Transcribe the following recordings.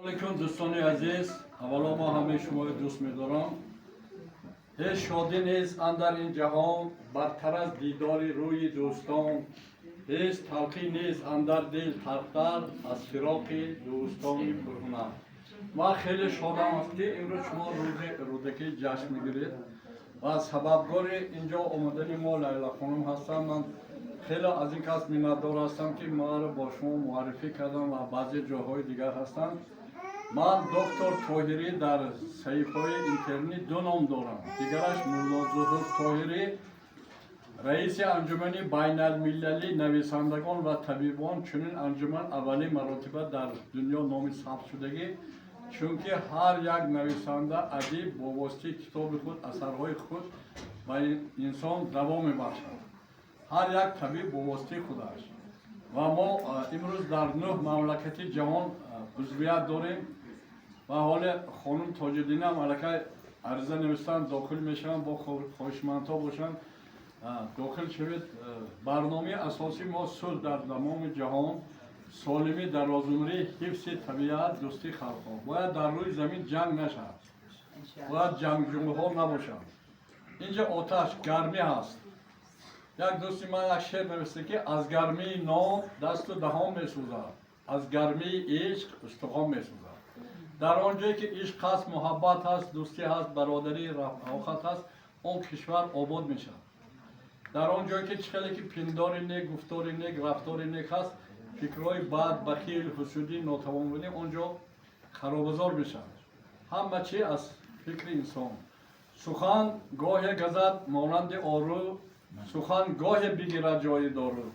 Алейкум, дӯстони азиз. Аввало мо ҳамаи шуморо дӯст медорам. Ҳеҷ шодӣ нест андар ин ҷаҳон бартар аз дидори рӯи дӯстон, ҳеҷ талхӣ нест андар дил талхтар аз фироқи дӯстони пурҳунар. Ман хеле шодам аст, ки имрӯз шумо рӯзи Рӯдакӣ ҷашн мегиред ва сабабгори инҷо омадани мо Лайла хонум ҳастанд. Ман хеле аз ин кас миннатдор ҳастам, ки маро бо шумо муаррифӣ кардам ва баъзе ҷоҳои дигар ҳастанд. Ман доктор Тоҳирӣ дар саҳифаҳои интернет ду ном дорам. Дигараш Муллозуҳур Тоҳирӣ, раиси Анҷумани байналмилалии нависандагон ва табибон. Чунин анҷуман аввалин маротиба дар дунё номи сабт шудагӣ, чунки ҳар як нависанда, адиб бо воситаи китоби худ, асарҳои худ ба инсон даво мебахшад, ҳар як табиб бо воситаи худаш. Ва мо имрӯз дар нӯҳ мамлакати ҷаҳон узвият дорем ва ҳоле хонум Тоҷиддинам аллакай ариза навистанд, дохил мешаванд. Бо хоҳишмандҳо бошанд, дохил шавед. Барномаи асосии мо сулҳ дар тамоми ҷаҳон, солимӣ, дарозумрӣ, ҳифзи табиат, дӯстии халқҳо. Бояд дар рӯи замин ҷанг нашавад, бояд ҷангҷӯҳо набошанд. Инҷа оташ, гармӣ ҳаст. Як дӯсти ман як шеър нависта, ки аз гармии нон дасту даҳон месӯзад, аз гармии ишқ устухон месӯзад. Дар он ҷое ки ишқ ҳаст, муҳаббат ҳаст, дӯстӣ ҳаст, бародарӣ, рафоқат ҳаст, он кишвар обод мешавад. Дар он ҷое ки чӣ хеле ки пиндори нек, гуфтори нек, рафтори нек ҳаст, фикрҳои бад, бахил, ҳусудӣ, нотавонбудӣ он ҷо харобазор мешавад. Ҳама чи аз фикри инсон. Сухан гоҳе газад монанди ору, сухан гоҳе бигирад ҷои дору.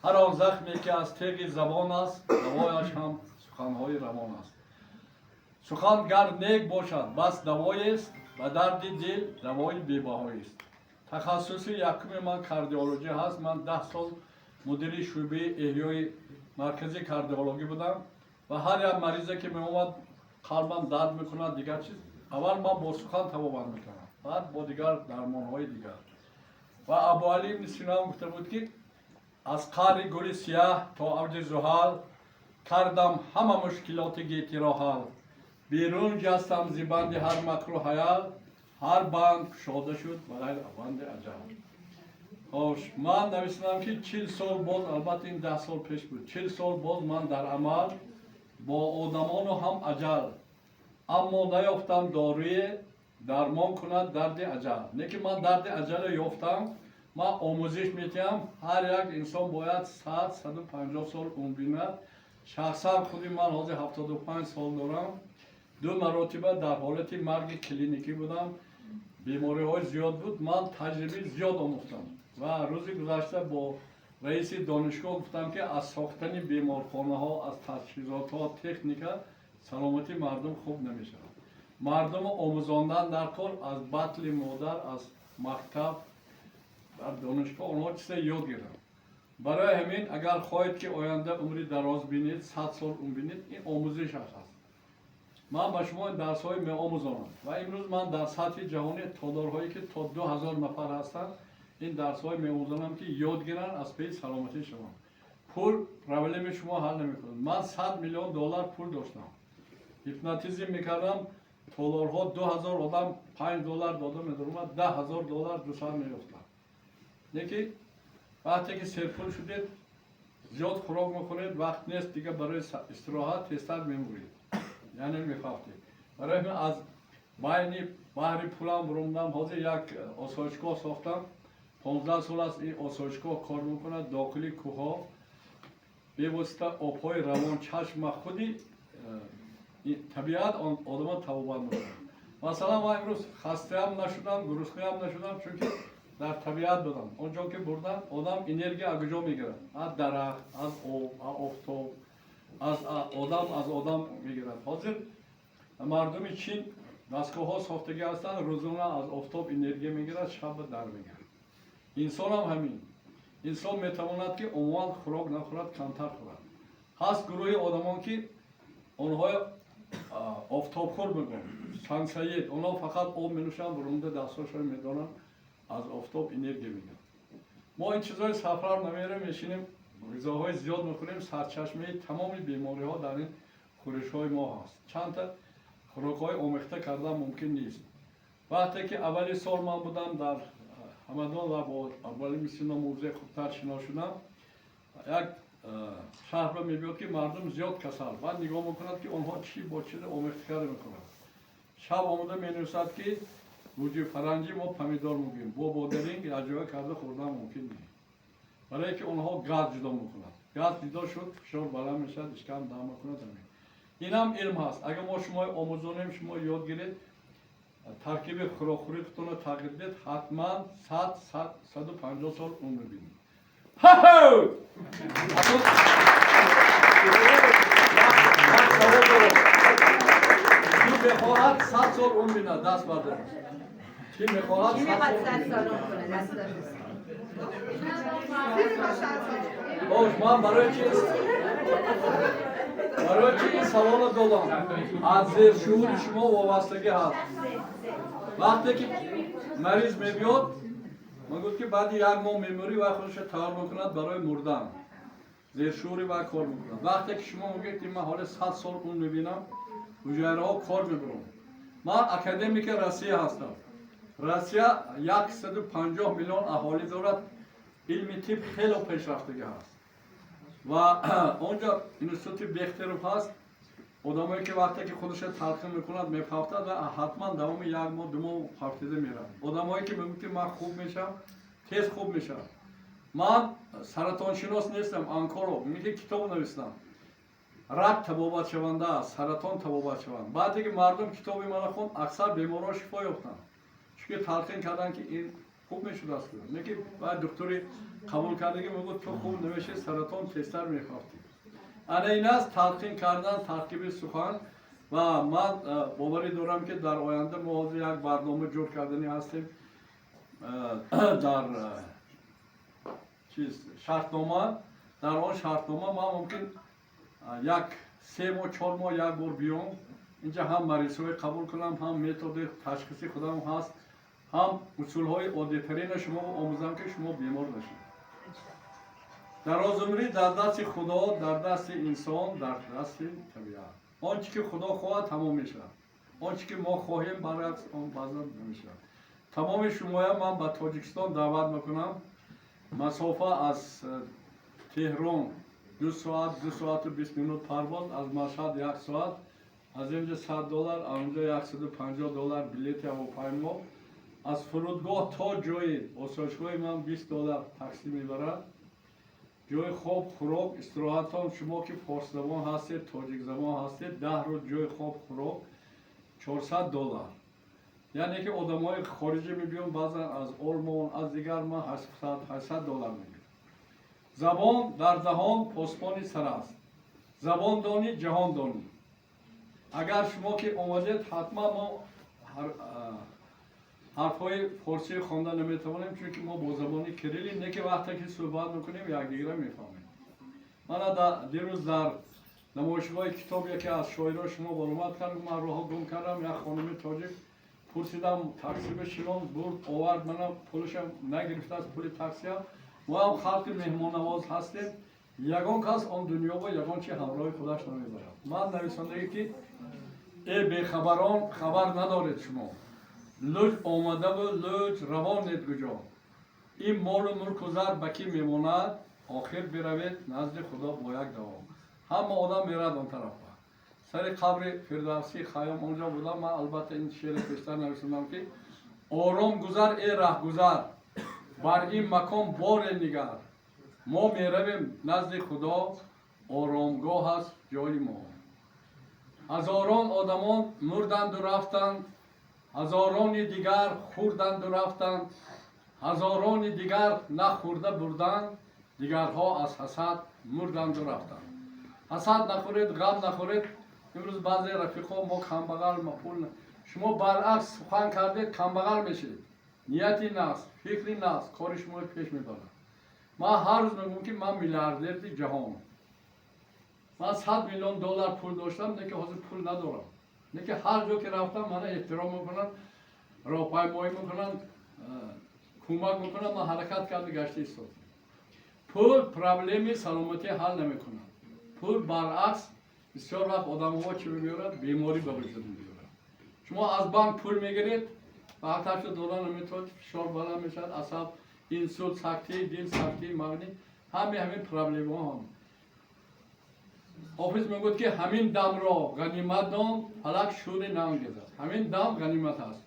Ҳар он захме, ки аз теғи забон аст, давояш ҳам суханҳои равон аст. Сухан гар нек бошад, бас давоест, ба дарди дил давои бебаҳоест. Тахассуси якуми ман кардиологӣ ҳаст. Ман 10 сол мудири шӯъбаи эҳёи маркази кардиологӣ будам ва ҳар як маризе, ки меомад, қалбам дард мекунад, дигар чиз, аввал ман бо сухан табобат мекардам, баъд бо дигар дармонҳои дигар. Ва Абуалӣ ибни Сино гуфта буд, ки аз қаъри гули сияҳ то авҷи зуҳал кардам ҳама мушкилоти гетиро ҳал, берун ҷастам зи банди ҳар макру ҳаял, ҳар банд кушода шуд ба ғайр банди аҷал. Хош, ман нависам, ки 40 сол боз, албатта ин 10 сол пеш буд, 40 сол боз ман дар амал бо одамону ҳам аҷал, аммо наёфтам доруе дармон кунад дарди аҷал. Не ки ман дарди аҷалро ёфтам. Ман омӯзиш медиҳам. Ҳар як инсон бояд 100, 150 сол умр бинад. Шахсан худи ман ҳозир 75 сол дорам. Ду маротиба дар ҳолати марги клиникӣ будам, бемориҳои зиёд буд, ман таҷрибаи зиёд омӯхтам. Ва рӯзи гузашта бо раиси донишгоҳ гуфтам, ки аз сохтани беморхонаҳо, аз таҷҳизотҳо, техника саломатии мардум хуб намешавад. Мардумро омӯзондан дар кор аз батни модар, аз мактаб, дар донишгоҳ онҳо чизе ёд гиранд. Барои ҳамин, агар хоҳед, ки оянда умри дароз бинед, 100 сол умр бинед, ин омӯзиш аст. Ман ба шумо ин дарсҳои меомӯзонам ва имрӯз ман дар сатҳи ҷаҳонӣ толорҳое, ки то 2000 нафар ҳастанд, ин дарсҳое меомӯзонам, ки ёд гиранд, аз паи саломатии шумо. Пул проблеми шумо ҳал намекунад. Ман 100 миллион доллар пул доштам, гипнотизм мекардам, толорҳо 2000 одам 5 доллар дода медаромад, 10 000 доллар 2 соат меёфтам. Лекин вақте ки серпул шудед, зиёд хӯрок мехӯред, вақт нест дига барои истироҳат, тезтар мемуред, яъне мефавтед. Барои ҳамин аз байни баҳри пулам буромдам. Ҳозир як осоишгоҳ сохтам, 15 сол аст ин осоишгоҳ кор мекунад. Дохили кӯҳҳо бевосита обҳои равон, чашма, худи табиат одама табобат мекунад. Масалан, ман имрӯз хастаам нашудам, гуруснаам нашудам, чунки дар табиат будам. Он ҷо ки бурдам, одам энергия аз куҷо мегирад? Аз дарахт, аз об, аз офтоб, аз одам, аз одам мегирад. Ҳозир мардуми Чин дастгоҳҳо сохтагӣ ҳастанд, рӯзона аз офтоб энергия мегирад, шаба дар мегирад. Инсонам ҳамин. Инсон метавонад, ки умуман хӯрок нахӯрад, камтар хӯрад. Ҳаст гурӯҳи одамон, ки онҳо офтобхӯр мегӯянд, солнцеед. Онҳо фақат об менӯшанд, бурунда дастҳошон медонанд, аз офтоб энергия мегиранд. Мо ин чизҳои сафар намерем, мешинем, ғизоҳои зиёд мехӯрем. Сарчашмаи тамоми бемориҳо дар ин. Хӯришҳои мо ҳаст, чандта хӯрокҳои омехта кардан мумкин нест. Вақте ки аввали сол ман будам дар Ҳамадон ва бо Абуалӣ Сино мавзеъ хубтар шинос шудам, як шаҳрро мебиёд, ки мардум зиёд касал. Баъд нигоҳ мекунад, ки онҳо чӣ бо чиз омехта карда мекунанд. Шаб омода менависад, ки гӯҷи фаранҷӣ мо помидор мегӯем, бо бодиринг якҷоя карда хӯрдан мумкин нест, барое ки онҳо газ ҷудо мекунад. Газ ҷудо шуд, фишор баланд мешавад, ишкам дам мекунад. Инам илм ҳаст. Агар мо шумо омӯзонем, шумо ёд гиред, таркиби хӯрокхӯрии худтонро тағйир дед, ҳатман 100, 150 сол умр мебинед. Ҳа-ҳо! Як савол дорам. Ки мехоҳад 100 сол умр бинад, даст бардорад. Ки мехоҳад کی 100 میخواد сол 100 умр سال бинад? عمر کنه؟ دست داره. Бош, ман барои чи ин саволро додам? Аз зершуури шумо вобастагӣ ҳаст. Вақте ки мариз мебиёд, мегӯяд, ки баъди як моҳ мемурӣ, вай худашро тайёр мекунад барои мурдан, зершуури вай кор мекунад. Вақте ки шумо мегӯед, ки ман ҳоли 100 сол умр мебинам, ҳуҷайраҳо кор мебурам. Ман академики Россия ҳастам. Россия 150 миллион аҳолӣ дорад, илми тиб хело пешрафтагӣ ҳаст ва онҷо институти Бехтеров ҳаст. Одамое ки вақте ки худашро талқин мекунад, мефавтад ва ҳатман давоми як моҳ, 2 моҳ фавтида меравад. Одамое ки мегӯяд, ки ман хуб мешавам, тез хуб мешавам. Ман саратоншинос нестам, онколог меги, китоб навистам. Рак табобатшаванда аст, саратон табобатшаванд. Баъде ки мардум китоби мана хонд, аксар беморҳо шифо ёфтанд, чунки талқин карданд, ки ин хуб мешудааст. Не ки баъд духтури қабул кардагӣ мегӯяд, ту хуб намешавӣ, саратон, тезтар мефавтӣ. Ана ин аст талқин кардан, таркиби сухан. Ва ман боварӣ дорам, ки дар оянда мо ҳозир як барнома ҷур карданӣ ҳастем, дар чиз шартнома. Дар он шартнома ман мумкин як 3 моҳ, 4 моҳ як бор биём инҷа, ҳам маризҳое қабул кунам, ҳам методи ташхиси худам ҳаст, ҳам усулҳои оддитарина шумо омӯзам, ки шумо бемор нашед. Дарозумрӣ дар дасти Худо, дар дасти инсон, дар дасти табиат. Он чи ки Худо хоҳад, тамом мешавад, он чи ки мо хоҳем, баръакс, он баъзан намешавад. Тамоми шумоя ман ба Тоҷикистон даъват мекунам. Масофа аз Теҳрон 2 соат, 2 соату 20 минут парвоз, аз Машҳад як соат, аз инҷа 100 доллар, аз онҷо 150 доллар билети ҳавопаймо, аз фурудгоҳ то ҷои осоишгоҳи ман 20 доллар таксӣ мебарад, ҷои хоб, хӯрок, истироҳатон. Шумо ки форсзабон ҳастед, тоҷикзабон ҳастед, 10 рӯз ҷои хоб, хӯрок 400 доллар. Яъне ки одамҳои хориҷӣ мебиён, баъзан аз Олмон, аз дигар, ман 800 доллар мегирам. Забон дар даҳон посбони сар аст. Забон донӣ, ҷаҳон донӣ. Агар шумо ки омадед, ҳатман мо ҳарфҳои форсӣ хонда наметавонем, чунки мо бо забони кирилӣ не, ки вақте ки суҳбат мекунем, якдигара мефаҳмем. Мана дирӯз дар намоишгоҳи китоб яке аз шоиро шумо баромад кард. Ман роҳо гум кардам, як хонуми тоҷик пурсидам, такси бишинон, бурд, овард мана, пулашам нагирифтааст, пули таксиам. Мо ҳам халқи меҳмоннавоз ҳастем. Ягон кас он дунё бо ягон чи ҳамроҳи худаш намебарад. Ман нависондагӣ, ки э бехабарон, хабар надоред шумо, луҷ омадаву луҷ равонед куҷо? Ин молу мулку зар ба кӣ мемонад? Охир биравед назди Худо бо як давом. Ҳама одам мерад он тарафа. Сари қабри Фирдавсӣ, Хайём онҷо будам. Ман албатта ин шеъри пештар нависондам, ки ором гузар, э раҳгузар, бар ин макон боре нигар. Мо меравем назди Худо, оромгоҳ аст ҷои мо. Ҳазорон одамон мурданду рафтанд, ҳазорони дигар хӯрданду рафтанд, ҳазорони дигар нахӯрда бурданд, дигарҳо аз ҳасад мурданду рафтанд. Ҳасад нахӯред, ғам нахӯред. Имрӯз баъзе рафиқо: мо камбағал, ма пул. Шумо баръакс сухан кардед, камбағал мешед. Нияти нағз, фикри нағз кори шуморо пеш мебарад. Ман ҳар рӯз мегӯям, ки ман миллиардери ҷаҳон. Ман 100 миллион доллар пул доштам, не ки ҳозир пул надорам, не ки ҳар ҷо ки рафтам, мана эҳтиром мекунанд, роҳпаймоӣ мекунанд, кӯмак мекунанд. Ман ҳаракат карда гашта истодам. Пул проблеми саломатӣ ҳал намекунад. Пул баръакс. Бисёр вақт одамҳо чӣ меорад? Беморӣ ба вуҷуд меорад. Шумо аз банк пул мегиред, вақташо дода наметавонед, фишор баланд мешавад, асаб, инсулт, сактаи дил, сактаи мағзӣ, ҳаме ҳамин проблемаҳо ҳам. Ҳофиз мегӯяд, ки ҳамин дамро ғанимат дон, фалак шӯри наангезад. Ҳамин дам ғанимат аст.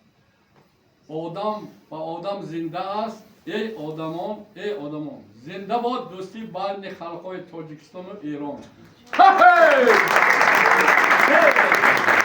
Одам ба одам зинда аст. Эй одамон, эй одамон, зинда бод дӯстӣ байни халқҳои Тоҷикистону Эрон. Hey! Hey!